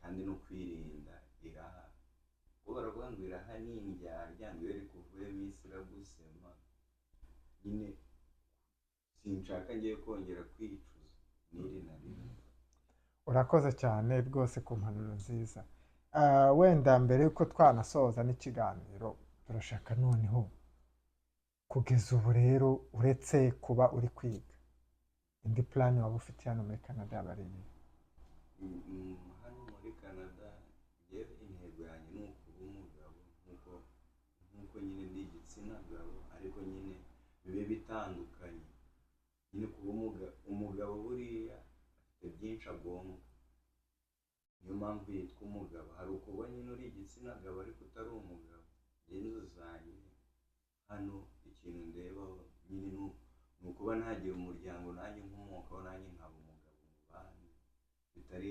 Kandi no kwirinda iraha, kuko baravuga ngo iraha ni indyarya, ngo iyo rikuvuyemo isi iragusema. Nyine sinshaka ngiye kongera kwicuza n'iri na rimwe. Urakoze cyane rwose ku mpanuro nziza. Wenda mbere y'uko twanasoza n'ikiganiro, turashaka noneho kugeza ubu rero, uretse kuba uri kwiga, indi plan waba ufite hano muri Canada yaba ari iyihe? Hano muri Canada, njyewe intego yanjye ni ukuba umugabo nk'uko nyine ndi igitsina gabo, ariko nyine bibe bitandukanye. Nyine kuba umugabo buriya afite byinshi agomba, niyo mpamvu yitwa umugabo. Hari ukuba nyine uri igitsina gabo ariko utari umugabo. Njye inzozi zanjye hano, ikintu ndebaho nyine ni ukuba nagira umuryango nanjye nkomokaho, nanjye nkaba umugabo mu bandi bitari